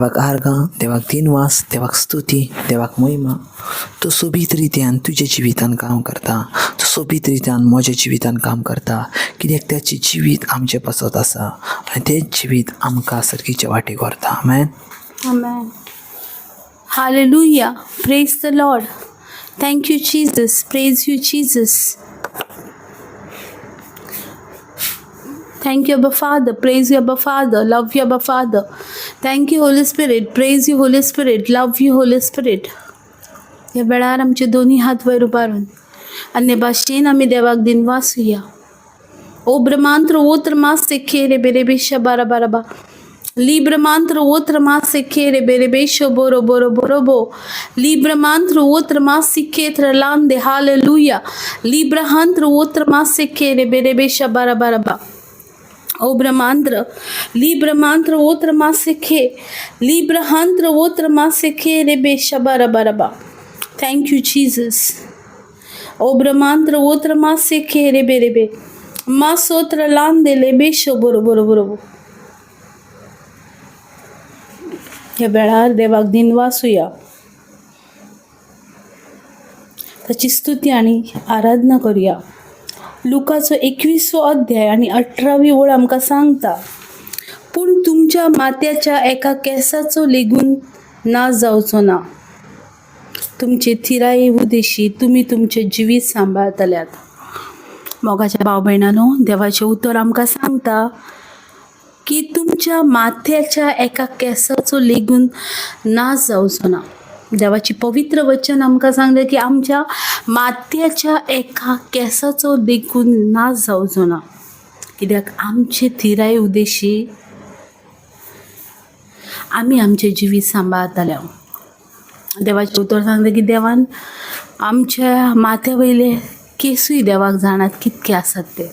देवाक आर्गां, देवाक दिनवास, देवाक स्तुती, देवाक महिमा. तूं सोबीत रित्यान तुज्या जिवितान काम करता, तूं सोबीत रित्यान म्हज्या जिवितान काम करता, कित्याक ताचें जिवीत आमचें पासत आसा आनी तें जिवीत आमकां सर्गीचे वाटेक व्हरता. आमेन. Amen. Hallelujah. Praise the Lord. Thank you, Jesus. Praise you, Jesus. Thank you, Abba Father. Praise you, Abba Father. Love you, Abba Father. Thank you, Holy Spirit. Praise you, Holy Spirit. Love you, Holy Spirit. ह्या वेळार आमचे दोनी हात वयर उबारून अन्य भाशेन आमी देवाक दिनवासुया. ओ ब्रह्मांत्र ओत्र मासे खेरे बेरे बेशा बारा बारा बा Libra mantra otra massa kere bere besho boro boro boro bo. Libra mantra otra massa ketra lande hallelujah. Libra hantra otra massa kere bere besha bara bara ba. O Brahmantra, Libra mantra otra massa ke. Libra hantra otra massa kere besha bara bara ba. Thank you, Jesus. O Brahmantra otra massa kere bere be. Masotra lande le besho boro boro boro bo. ह्या वेळार देवाक दिनवासुया, ताची स्तुती आनी आराधना करुया. लुकाचो 21वो अध्याय आनी 18वी ओळ आमकां सांगता, पूण तुमच्या माथ्याच्या एका केंसाचो लेगून ना जावचो ना. तुमचे थिराये उदेशी तुमी तुमचें जिवीत सांबाळतल्यात. मोगाच्या भाव भयणानो, देवाचें उतर आमकां सांगता की तुमच्या माथ्याच्या एका केंसाचो लेगून नाश जावचो ना. देवाची पवित्र वचन आमकां सांगता की आमच्या माथ्याच्या एका केंसाचो लेगून नाश जावचो ना, कित्याक आमचे थिराय उदेशी आमी आमचें जिवीत सांबाळतले. देवाचें उतर सांगता की देवान आमच्या माथ्या वयले केसूय देवाक जाणात कितके आसात ते,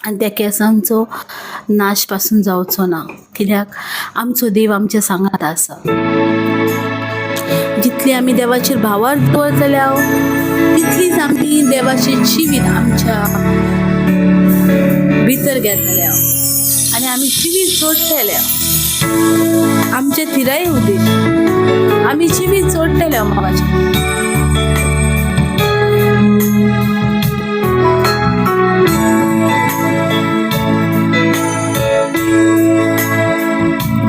आनी त्या केंसांचो नाश पासून जावचो ना, कित्याक आमचो देव आमच्या सांगात आसा. जितली आमी देवाचेर भावार्थ दवरतले तितलीच आमी देवाचें जिवीत आमच्या भितर घेतले आनी आमी जिवीत जोडटले. आमचे थिराय उद्देश आमी जिवीत जोडटले मावाचें.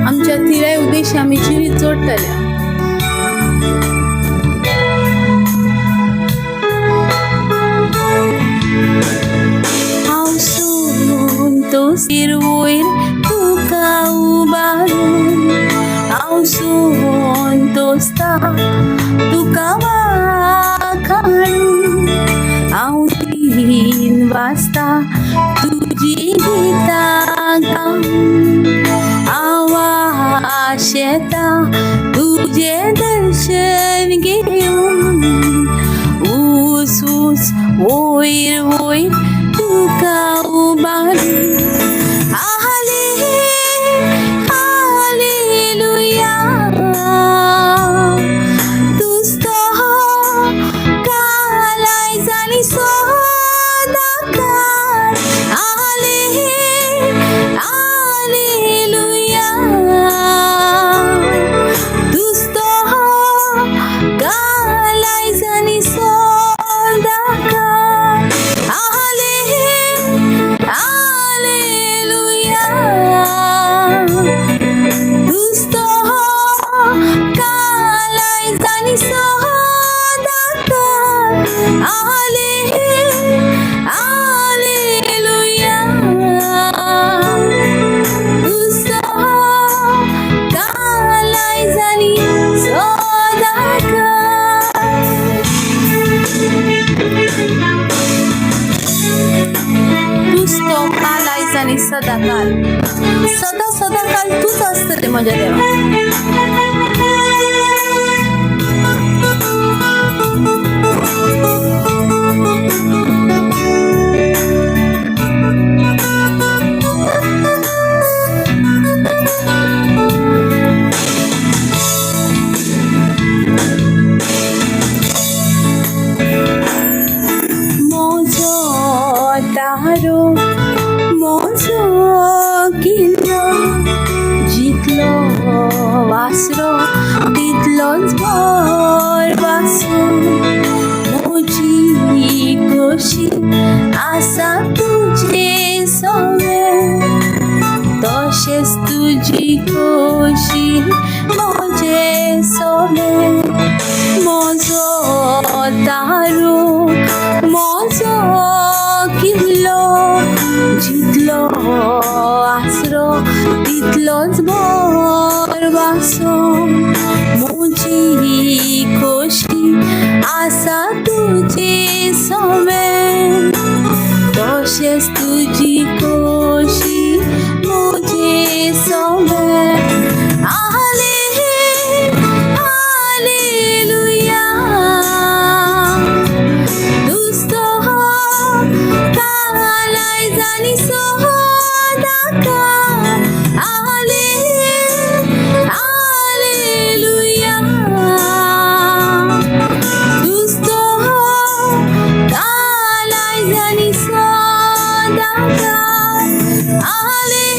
आमच्या थिराय उद्देश आमी जिवीत जोडटले. हांव सोंतोशीर वयर तुका उबारून, हांव सोंतोसता तुका वाखाणून, हांव तीन वाजता तुजी गितां गावन, हांव आशेता तुजें दर्शन घेवन, ऊस ऊस वयर वयर तुका उबारून. हालेलुया. तुजो कालाय जाली सदाकाळ. हालेलुया. तुजो कालाय जाली सदाकाळ. हालेलुया. तुजो कालाय जाली सदाकाळ. हालेलुया. तुजो कालाय जाली सदाकाळ. तूच तो काल आयज आनी सदाकाल, सदा सदाकाल तूच आसतलें म्हज्या देवा. म्हजो तारो म्हजो किल्लो, जितलो वास आसरो तितलोच भर वासूं म्हजी खोशी आसा तुजे सवें तशेंच तुजी खोशी म्हजे सवें म्हजो तारो म्हजो किल्लो जितलो आसरो तितलोच भर वासो म्हजी खोशी आसा तुजे सवें तशेंच तुजी खोशी म्हजे सवें आले हालेलुया दुस्तो कालाय जानी सदाका आले हालेलुया दुस्तो कालाय जानी सदाका आले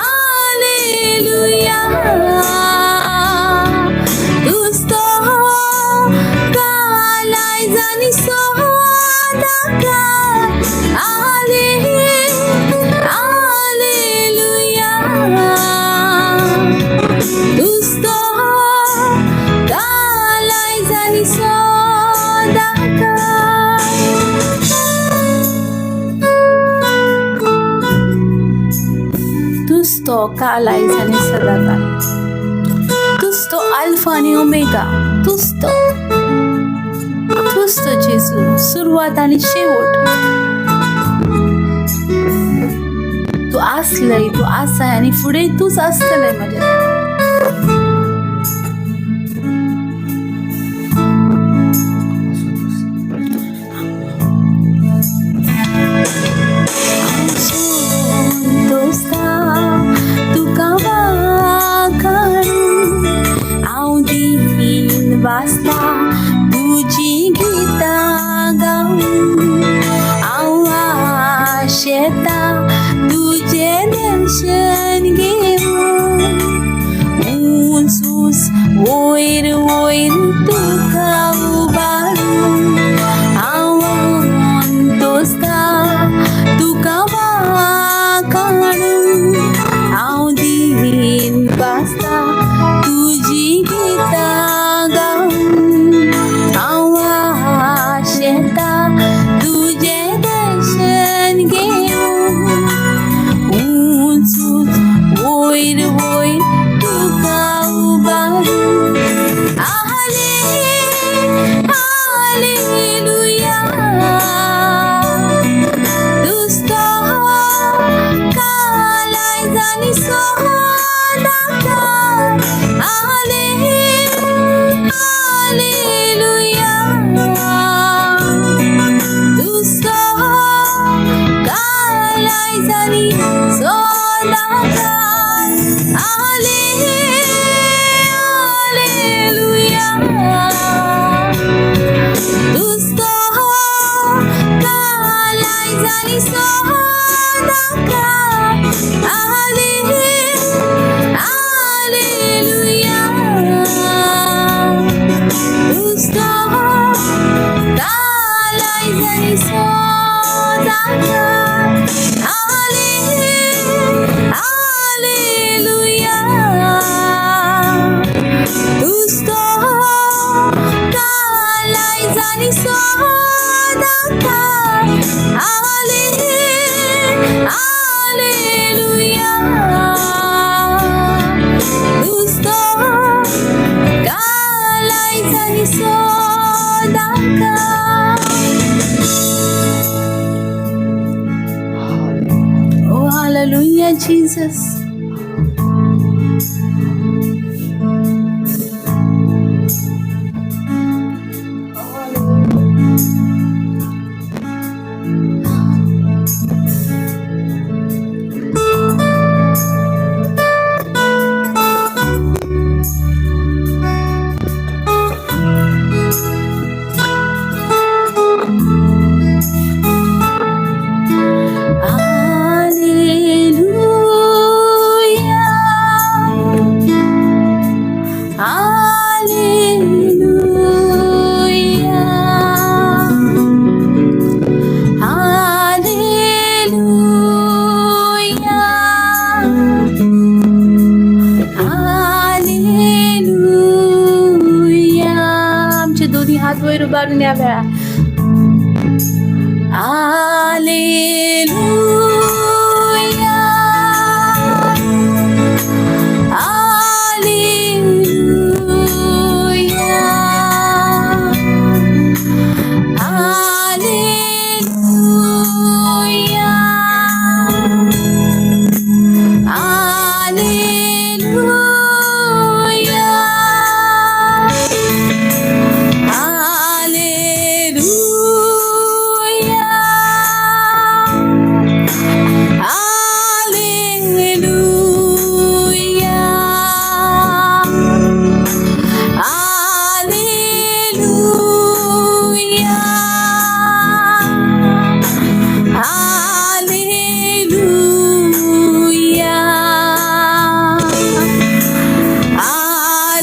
हालेलुया दुस्तो कालाय जानी सदाका आले हालेलुया दुस्तो कालाय जानी सदाका. तूच तो काल आयज आनी सदांकाळ. तूच तो अल्फा आनी ओमेगा. तूच तो, तूच तो जेजू, सुरवात आनी शेवट. तूं आसलय, तूं आसाय आनी फुडें तूंच आसतलय म्हज्या. दोस्ता तुका वाखाणू हांव दीन वाचता तुजी गितां गावूं हांव आशेता तुजें दर्शन घेवूं ऊंच ऊंच वयर वयर तुका उबारूं हांव दोस्ता तुका वाखाणू हांव दीन वाचता तुजी गितां गावूं हांव आशेता तुजें दर्शन घेवूं ऊंच ऊंच वयर वयर तुका उबारूं आले हालेलुया दुस्तो कालाय जानी सदाका आले हालेलुया दुस्तो कालाय जानी सदाका आले हालेलुया दुस्तो कालाय जानी सदाका आले हालेलुया दुस्तो कालाय जानी सदाका आले हालेलुया दुस्तो कालाय जानी सदाका आले हालेलुया दुस्तो कालाय जानी सदाका. Oh, hallelujah, Jesus. Hallelujah. उबारून ह्या वेळार. Alleluia, Alleluia, Alleluia, Alleluia, Alleluia, Alleluia, Alleluia, Alleluia, Alleluia, Alleluia,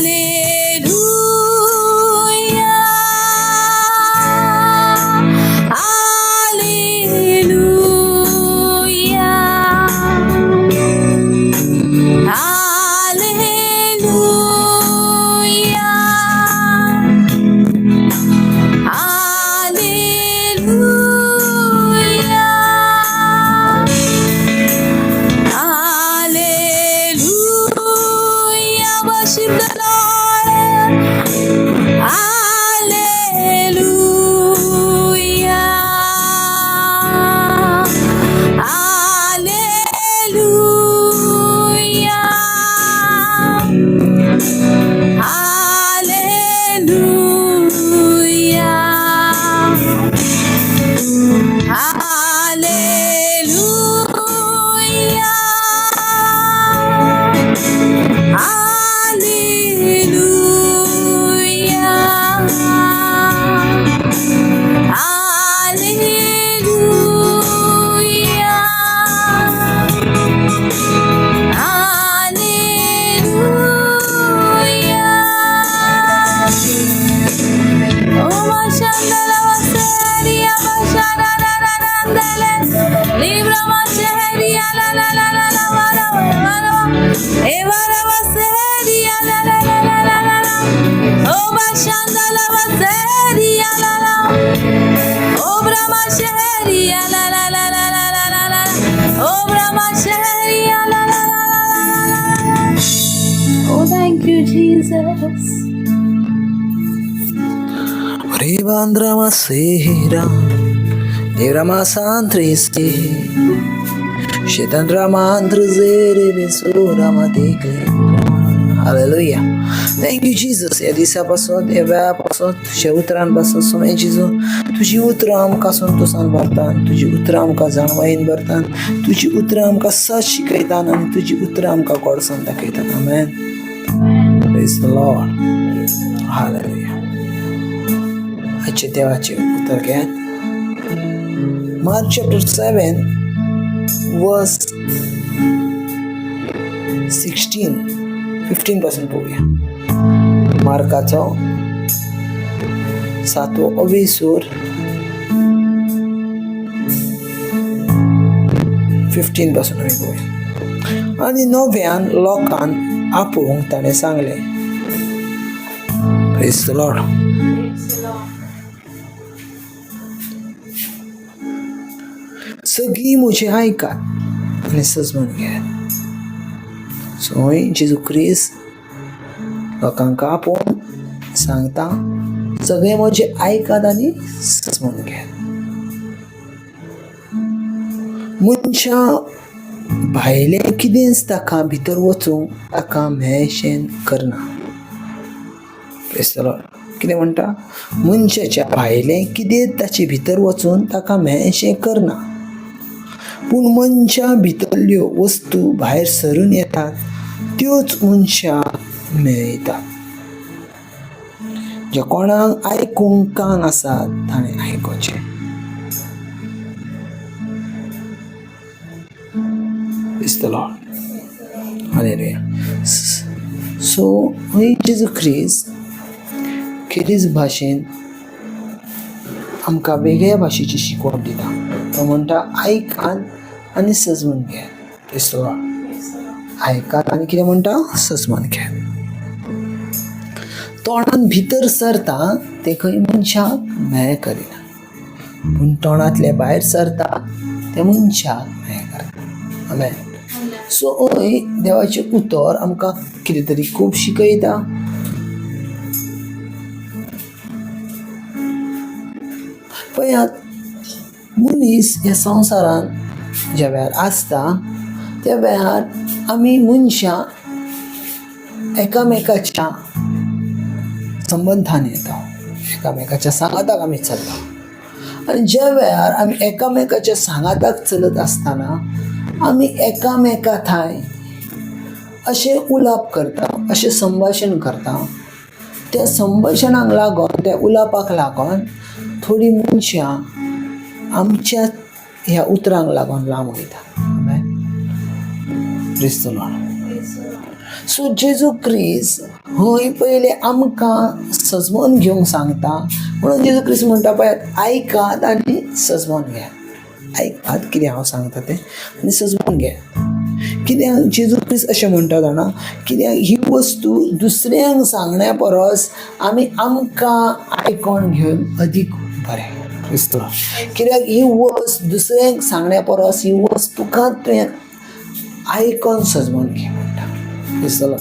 Alleluia, Alleluia. Worship the Lord. Alleluia. Alleluia. Alleluia. Alleluia. Alleluia. Alleluia. Alleluia. Oh, Mashandala Vaseria, Basharararandele, Libra Masheria, la la la la la, vara vara, Evara Vaseria, la la la la la la la. Oh, Mashandala Vaseria, la la. Oh, Brahma Sheria, la la la la la la la la. Oh, Brahma Sheria, la la la la la la. Oh, thank you, Jesus. Revandramasera, Devramasantriste, Shetandramantrezere Besuramate. Hallelujah. Thank you, Jesus. ह्या दिसा पासून, ह्या वेळा पासून, तुज्या उतरान पासून सुमे जेजू, तुजी उतरां आमकां संतोशान भरतात, तुजी उतरां आमकां जाणवायेन भरतात, तुजी उतरां आमकां सत शिकयतात आनी तुजी उतरां आमकां गोडसाण दाखयतात. Amen. Praise the Lord. Hallelujah. आजचे देवाचे उतर घेयात. Mark chapter 7 verse 16 15 पासून पळोवया. मार्काचो सातवो अवेसूर 15 पासून आमी पळोवया. आनी नव्यान लोकांक आपोवंक ताणें सांगलें. Praise the Lord. Praise the Lord. सगळीं म्हजें आयकात आनी सजमन घेयात. सो जेजू क्रिस्त लोकांक आपोवन सांगता, सगळे म्हजें आयकात आनी सजमन घेयात. मनशा भायलें कितेंच ताका भितर वचूंक ताका म्हेळशें करना. Praise the Lord. कितें म्हणटा? मनशाच्या भायलें कितें ताचे भितर वचून ताका म्हेळशें करना, पूण मनशा भितरल्यो वस्तू भायर सरून येतात त्योच मनशाक मेळयतात. जे कोणाक आयकूंक कान आसात ताणें आयकुचें. Praise the Lord. Hallelujah. So हय जेजू क्रिस्त खेरीज भाशेन आमकां वेगळ्या भाशेची शिकवण दिता. तो म्हणटा, आयकात आनी सजमन घेयात. Praise the Lord. आयकात आनी कितें म्हणटा? सजमन घेयात. तोंडान भितर सरता तें खंय मनशाक म्हेळें करिना, पूण तोंडांतलें भायर सरता तें मनशाक म्हेळें करता. आमेन. सो हय देवाचें उतर आमकां कितें तरी खूब शिकयता. पळयात, मनीस ह्या संवसारांत ज्या वेळार आसता त्या वेळार आमी मनशां एकामेकाच्या संबंधान येता, एकामेकाच्या सांगाताक आमी चलता. आनी ज्या वेळार आमी एकामेकाच्या सांगाताक चलत आसतना आमी एकामेका थांय अशें उलोवप करता, अशें संभाशण करता. त्या संभाशणाक लागून, त्या उलोवपाक लागून थोडीं मनशां आमच्या ह्या उतरांक लागून लांब वयता. क्रिस्त सो जेजू क्रिस्त हय पयलें आमकां सजमोन घेवंक सांगता. म्हणून जेजू क्रिस्त म्हणटा पळयात, आयकात आनी सजमोन घेयात. आयकात कितें हांव सांगता तें आनी सजमोन घेयात. कित्याक जेजू क्रिस्त अशें म्हणटा जाणा, कित्याक ही वस्तू दुसऱ्यांक सांगण्या परस आमी आमकां आयकोन घेवन अदीक बरें. क्रिस्त कित्याक ही वस्त दुसऱ्यांक सांगण्या परस ही वस्त तुका तुवें आयकोन सजमोन घे म्हणटा. दिसतलो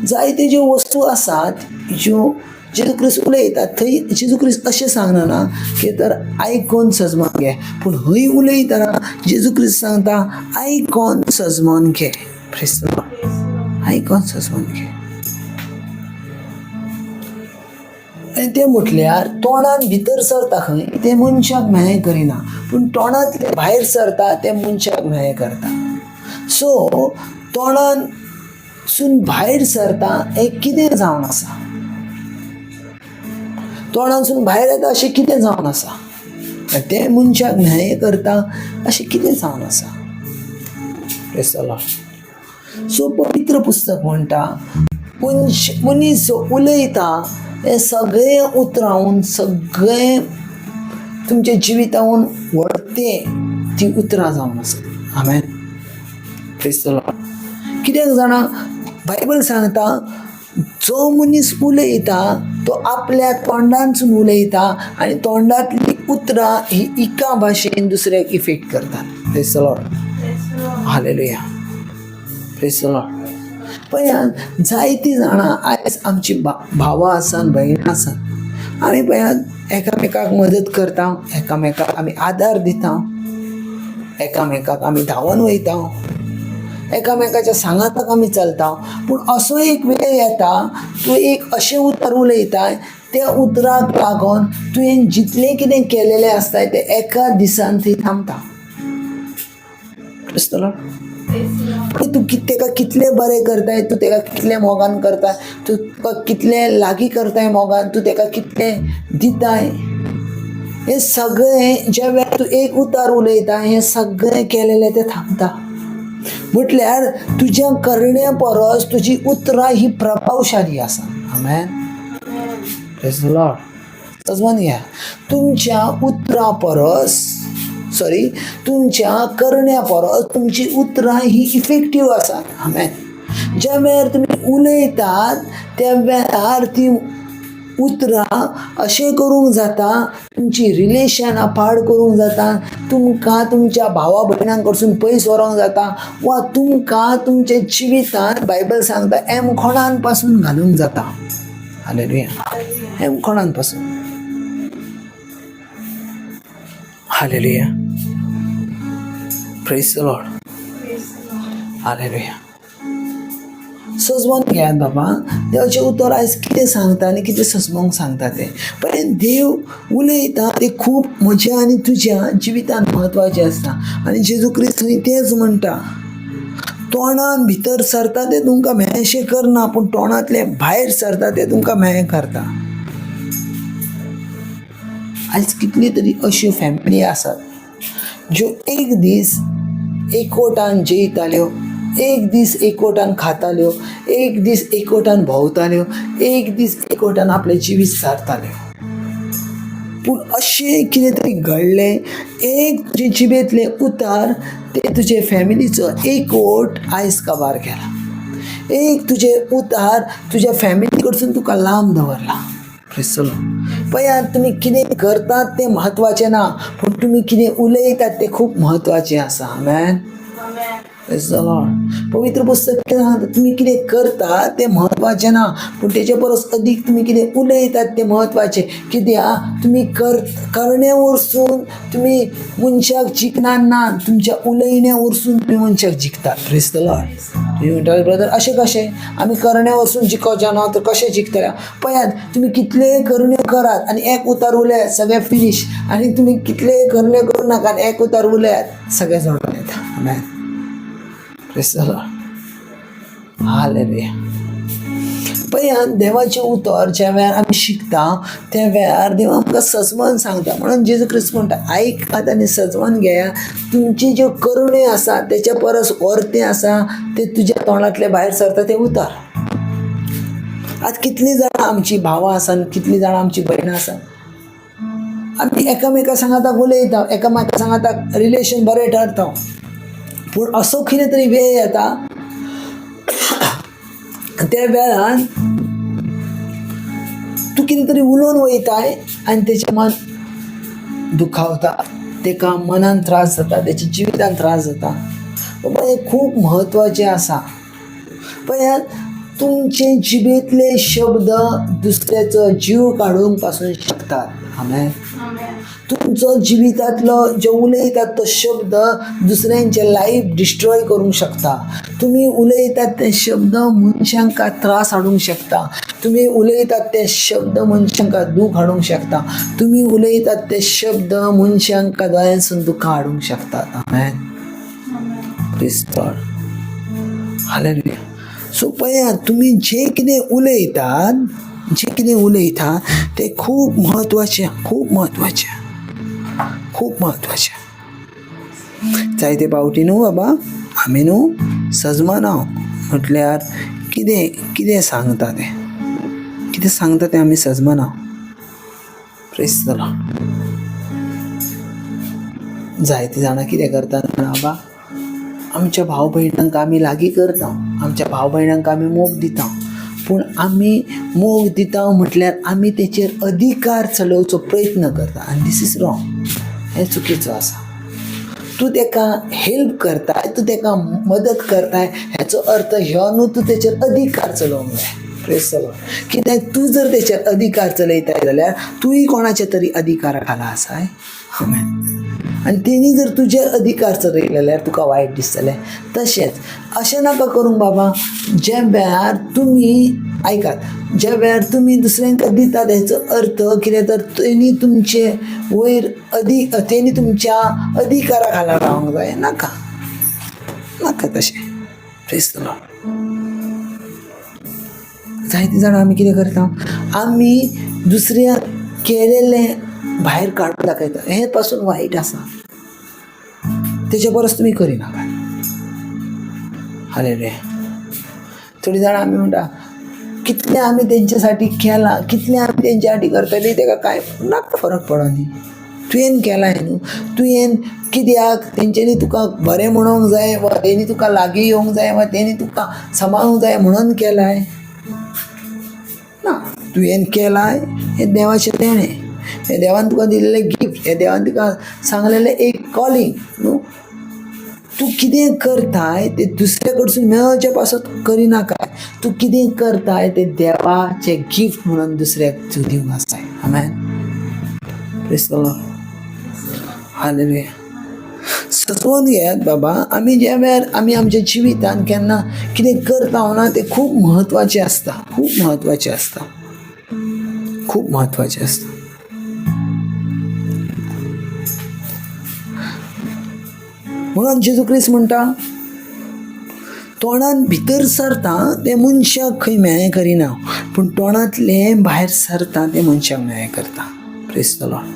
जायते ज्यो वस्तू आसात ज्यो जेजू क्रिस्त उलयता थंय जेजू क्रिस्त अशें सांगना ना की तर आयकोन सजमोन घे, पूण हय उलयतना जेजू क्रिस्त सांगता आयकोन सजमोन घे. क्रिस्त आयकोन सजमोन घे. आनी तें म्हटल्यार तोंडान भितर सरता खंय तें मनशाक म्हेळें करिना, पूण तोंडांतलें भायर सरता तें मनशाक म्हेळें करता. सो तोंडानसून भायर सरता हें कितें जावन आसा, तोंडानसून भायर येता अशें कितें जावन आसा, तें मनशाक म्हेळें करता अशें कितें जावन आसा. सो पवित्र पुस्तक म्हणटा मनीस जो उलयता हें सगळें उतरावन सगळें तुमच्या जिवितावन व्हडते ती उतरां जावन आसा. आमेन. कित्याक जाणा, बायबल सांगता जो मनीस उलयता तो आपल्या तोंडानसून उलयता आनी तोंडांतली उतरां ही एका भाशेन दुसऱ्याक इफेक्ट करतात. Praise the Lord. Hallelujah. Praise the Lord. पळयात जायतीं जाणां आयज आमची भावां आसात, भयणां आसात, आमी पळयात एकामेकाक मदत करता, एकामेकाक आमी आदार दिता, एकामेकाक आमी धांवन वयता, एकामेकाच्या सांगाताक आमी चलता. पूण असो एक वेळ येता तूं एक अशें उतर उलयता त्या उतराक लागून तुवें जितलें कितें केलेलें आसता तें एका दिसान थंय थांबता. क्रिस्तलो तूं तेका कितलें बरें करताय, तूं तेका कितलें मोगान करताय, तूं तुका कितलें लागीं करताय मोगान, तूं तेका कितलें दिताय, हें सगळें ज्या वेळार तूं एक उतर उलयता हें सगळें केलेलें तें थांबता. म्हटल्यार तुज्या करण्या परस तुजी उतरां ही प्रभावशाली आसा. आमेन. Praise the Lord. सजमान घ्या, तुमच्या उतरां परस सॉरी तुमच्या करण्या परस तुमची उतरां ही इफेक्टीव आसा. आमेन. ज्या वेळार तुमी उलयतात त्या वेळार ती उतरां अशें करूंक जाता, तुमची रिलेशनां पाड करूंक जाता, तुमकां तुमच्या भावा भयणां कडसून पयस व्हरोंक जाता, वा तुमकां तुमच्या जिवितांत बायबल सांगता एमखोणान पासून घालूंक जाता. हालेलुया. एमखोणान पासून. Hallelujah. Praise the Lord. Hallelujah. सजमोन घेयात बाबा, देवाचें उतर आयज कितें सांगता आनी कितें सजमोंक सांगता तें. पण देव उलयता तें खूब म्हज्या आनी तुज्या जिवितांत म्हत्वाचें आसता. आनी जेजू क्रिस्त थंय तेंच म्हणटा, तोंडान भितर सरता तें तुमकां म्हेळेंशें करना, पूण तोंडांतलें भायर सरता तें तुमकां म्हेळें करता. आयज कितली तरी अश्यो फॅमिली आसात ज्यो एक दीस एकवटान जेयताल्यो, एक दीस एकवटान खाताल्यो, एक दीस एकवटान भोंवताल्यो, एक दीस एकवटान आपलें जिवीत सारताल्यो. पूण अशें कितें तरी घडलें, एक तुजे जिबेंतलें उतार तें तुजे फॅमिलीचो एकवट आयज काबार केला. एक तुजें उतार तुज्या फॅमिली कडसून तुका लांब दवरला. प्रेज. पळयात, तुमी कितें करतात तें म्हत्वाचें ना, पूण तुमी कितें उलयतात तें खूब म्हत्वाचें आसा. आमेन. Praise the Lord. पवित्र पुस्तक कितें सांगता, तुमी कितें करतात तें म्हत्वाचें ना, पूण तेचे परस अदीक तुमी कितें उलयतात तें म्हत्वाचें. कित्याक तुमी करणे वरसून तुमी मनशाक जिखनात ना, तुमच्या उलयण्या वरसून तुमी मनशाक जिखतात. Praise the Lord. तुमी म्हणटाले, ब्रदर अशें कशें आमी करण्या वरसून जिखोवचें ना तर कशें जिखतले? पळयात, तुमी कितलेय करण्यो करात आनी एक उतार उलयात, सगळें फिनीश. आनी तुमी कितलेय करण्यो करूं नाका आनी एक उतार उलयात, सगळें जोडून येता. आमेन. Praise the Lord. Hallelujah. पळयात, देवाचें उतर ज्या वेळार आमी शिकता त्या वेळार देव आमकां सजमन सांगता. म्हणून जेजू क्रिस्त म्हणटा, आयकात आनी सजमन घेया, तुमची ज्यो करण्यो आसा तेच्या परस वर्तें आसा तें तुज्या तोंडांतलें भायर सरता तें उतर. आतां कितलीं जाणां आमची भावां आसा आनी कितलीं जाणां आमची भयणां आसा, आमी एकामेका सांगाताक उलयता, एकामेका सांगाताक रिलेशन बरें ठरता, पूण असो कितें तरी वेळ येता त्या वेळान तूं कितें तरी उलोवन वयताय आनी तेचें मन दुखावता, तेका मनान त्रास जाता, तेच्या जिवितान त्रास जाता. बाबा, हें खूब म्हत्वाचें आसा. पळयात, तुमचे जिबेंतले शब्द दुसऱ्याचो जीव काडूंक पासून शकतात. आमेन. तुमचो जिवितांतलो जो उलयतात तो शब्द दुसऱ्यांचे लायफ डिस्ट्रॉय करूंक शकता. तुमी उलयतात ते शब्द मनशांक त्रास हाडूंक शकता. तुमी उलयतात ते शब्द मनशांक दूख हाडूंक शकता. तुमी उलयतात ते शब्द मनशांक दोळ्यांसून दुखां हाडूंक शकतात. आमेन. Praise God. Hallelujah. सो पळयात, तुमी जें कितें उलयतात, जें कितें उलयता तें खूब म्हत्वाचें, खूब म्हत्वाचें, खूब म्हत्वाचें. जायते फावटी न्हू बाबा, आमी न्हू सजमना, म्हटल्यार कितें कितें सांगता तें, कितें सांगता तें आमी सजमना. Praise the Lord. जायतीं जाणां कितें करतात जाणा बाबा, आमच्या भाव भयणांक आमी लागीं करता, आमच्या भाव भयणांक आमी मोग दिता, पूण आमी मोग दिता म्हटल्यार आमी तेचेर अधिकार चलोवचो प्रयत्न करता आनी this is wrong. हें चुकीचो आसा. तूं तेका हेल्प करताय, तूं तेका मदत करताय, हेचो अर्थ ह्यो न्हू तूं तेचेर अधिकार चलोवंक जाय. Praise the Lord. कित्याक तूं जर तेचेर अधिकार चलयताय जाल्यार तूंय कोणाच्या तरी अधिकारा खाला आसाय. आनी तेणी जर तुजेर अधिकार चलयले जाल्यार तुका वायट दिसतलें. तशेंच अशें नाका करूंक बाबा. ज्या वेळार तुमी आयकात, ज्या वेळार तुमी दुसऱ्यांक दितात हेचो अर्थ कितें तर तेणी तुमचे वयर तेणी तुमच्या अधिकारा खाला रावंक जाय. नाका, नाका तशें. Praise the Lord. जायतीं जाणां आमी कितें करता, आमी दुसऱ्याक केलेलें भायर काडून दाखयता. हें पासून वायट आसा. तेचे परस तुमी करिनाका. हालेलुया. थोडीं जाणां आमी म्हणटा, कितलें आमी तेंच्या साठी केलां, कितलें आमी तेंच्या साठी करतली, तेका कांय नाका फरक पडो न्ही. तुवें केलां न्हू, तुवें कित्याक तेंच्यांनी तुका बरें म्हणोंक जाय वा तेणी तुका लागीं येवंक जाय वा तेणी तुका सांबाळूंक जाय म्हणून केलाय ना. तुवें केलाय हें देवाचें देणें, हें देवान तुका दिल्लें गिफ्ट, हें देवान तुका सांगलेलें एक कॉलिंग न्हू. तूं कितें करताय तें दुसऱ्या कडसून मेळोवचे पासत करिनाका. तूं कितें करताय तें देवाचें गिफ्ट म्हणून दुसऱ्याक तूं दिवंक आसाय. आमेन. Praise the Lord. Hallelujah. सजोवन घेयात बाबा, आमी ज्या वेळार आमी आमच्या जिवितान केन्ना कितें करता ना तें खूब म्हत्वाचें आसता, खूब म्हत्वाचें आसता, खूब म्हत्वाचें आसता. म्हणून जेजू क्रिस्त म्हणटा, तोंडान भितर सरता तें मनशाक खंय मेळ्ळें करिना, पूण तोंडांतलें भायर सरता तें मनशाक मेळ्ळें करता. Praise the Lord.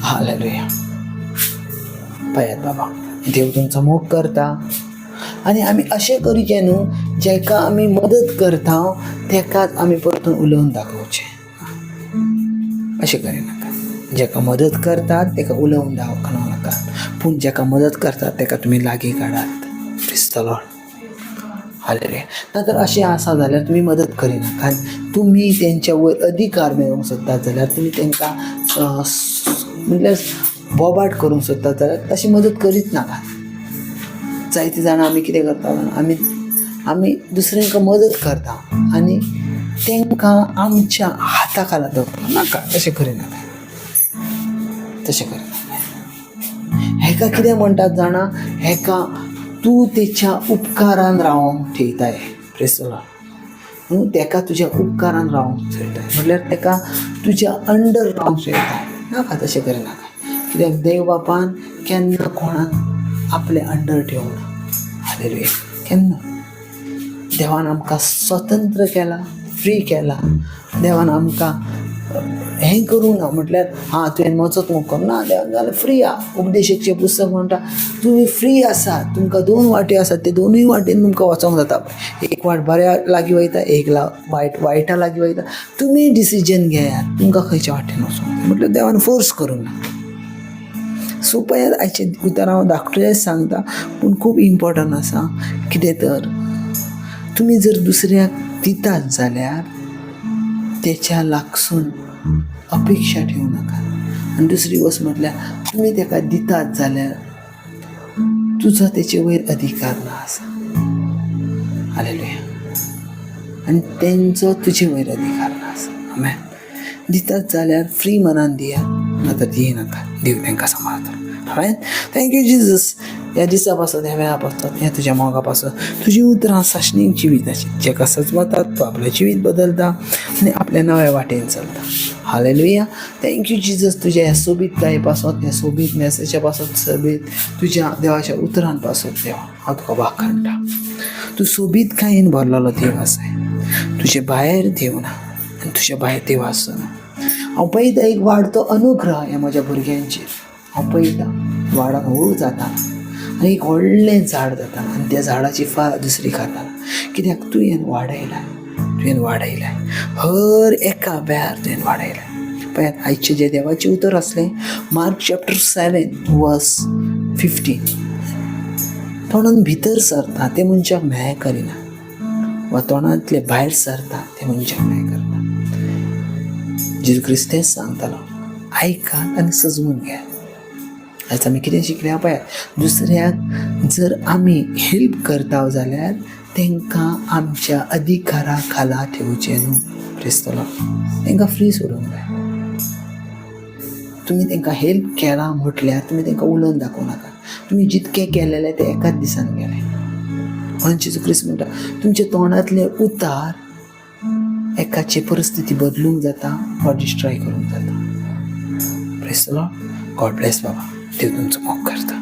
Hallelujah. पळयात बाबा, देव तुमचो मोग करता आनी आमी अशें करीचें न्हू, जेका आमी मदत करता तेकाच आमी परतून उलोवन दाखोवचें. अशें करिनाका. जेका मदत करतात तेका उलोवन दाखोवं नाका, पूण जेका मदत करतात तेका तुमी लागीं काडात. Praise the Lord. हालेलुया. ना तर अशें आसा जाल्यार तुमी मदत करिनाका आनी तुमी तेंच्या वयर अधिकार मेळोवंक सोदतात जाल्यार तुमी तेंकां म्हटल्यार बोबाट करूंक सोदतात जाल्यार तशी मदत करीत नाका. जायते जाणां आमी कितें करता जाणा, आमी आमी दुसऱ्यांक मदत करता आनी तेंकां आमच्या हाता खाला दवरता. नाका, तशें करिनाका, तशें करिनाका. हेका कितें म्हणटात जाणा, हेका तूं तेच्या उपकारान रावोंक ठेयताय. प्रेसला न्हू, तेका तुज्या उपकारान रावोंक थेयताय म्हटल्यार तेका तुज्या अंडर रावोंक थेयताय. नाका, तशें करिनाका. कित्याक देव बापान केन्ना कोणाक आपले अंडर ठेवना. हालेलुया. केन्ना देवान आमकां स्वतंत्र केला, फ्री केला. देवान आमकां हें करूंक ना म्हटल्यार हां तुवें वचत म्हूण करूं ना. देवान जाल्यार फ्री आहा. उपदेशकचें पुस्तक म्हणटा तुमी फ्री आसात, तुमकां दोन वाट्यो आसात, ते दोनूय वाटेन तुमकां वचोंक जाता. एक वाट बऱ्या लागीं वयता, एक वायट वायटा लागीं वयता. तुमी डिसिजन घेयात तुमकां खंयच्या वाटेन वचोंक जाय. म्हटल्यार देवान फोर्स करूंक ना. सो पळयात, आयचें उतर हांव धाकटुलेंच सांगता पूण खूब इम्पोर्टंट आसा. कितें तर तुमी जर दुसऱ्याक दितात जाल्यार तेच्या लागसून अपेक्षा ठेवू नाका. आनी दुसरी वस्त म्हटल्यार तुमी तेका दितात जाल्यार तुजो तेचे वयर अधिकार ना आसा. हालेलुया. आनी तेंचो तुजे वयर अधिकार ना आसा. आमेन. दितात जाल्यार फ्री मनान दियात, ना तर दिय नाका. देव तेंकां सांबाळतलो. आमेन. Thank you Jesus. ह्या दिसा पासत, ह्या वेळा पासत, ह्या तुज्या मोगा पासत, तुजी उतरां सासणीक जिवीत जेका सजमतात तो आपलें जिवीत बदलता आनी आपल्या नव्या वाटेन चलता. हालेलुया. Thank you Jesus. तुज्या ह्या सोबीतकाये पासत, ह्या सोबीत मेसेजा पासत, सोबीत तुज्या देवाच्या उतरान पासत देवा हांव तुका वाखाणटा. तूं सोबीतकायेन भरलेलो देव आसाय. तुजे भायर देव ना आनी तुज्या भायर देव आसना. हांव पळयता एक वाडतो अनुग्रह ह्या म्हज्या भुरग्यांचेर. हांव पळयता वाडोन हळू जाता आनी एक व्हडलें झाड जाता आनी त्या झाडाची फळां दुसरी खाता. कित्याक तुवें वाडयलां, तुवें वाडयलां, हर एका वेळार तुवें वाडयलां. पळयात, आयचें जें देवाचें उतर आसलें मार्क चॅप्टर 7 वर्स 15, तोंडान भितर सरता तें मनशाक म्हेळें करिना वा तोंडांतलें भायर सरता तें मनशाक म्हेळें करता. जेजू क्रिस्त तेंच सांगतालो, आयकात आनी सजवून घेयात. आयज आमी कितें शिकल्या पळयात, दुसऱ्याक जर आमी हेल्प करता जाल्यार तांकां आमच्या अधिकारा खाला ठेवचें न्हू. क्रिस्तलो तांकां फ्री सोडूंक जाय. तुमी तांकां हेल्प केला म्हटल्यार तुमी तांकां उलोवन दाखोवं नाका. तुमी जितकें केलेलें तें एकाच दिसान गेलें. म्हणून जेजू क्रिस्त म्हणटा तुमच्या तोंडांतलें उतार एकाची परिस्थिती बदलूंक जाता वा डिस्ट्रॉय करूंक जाता. Praise the Lord. God bless बाबा. देव तुमचो मोग करता.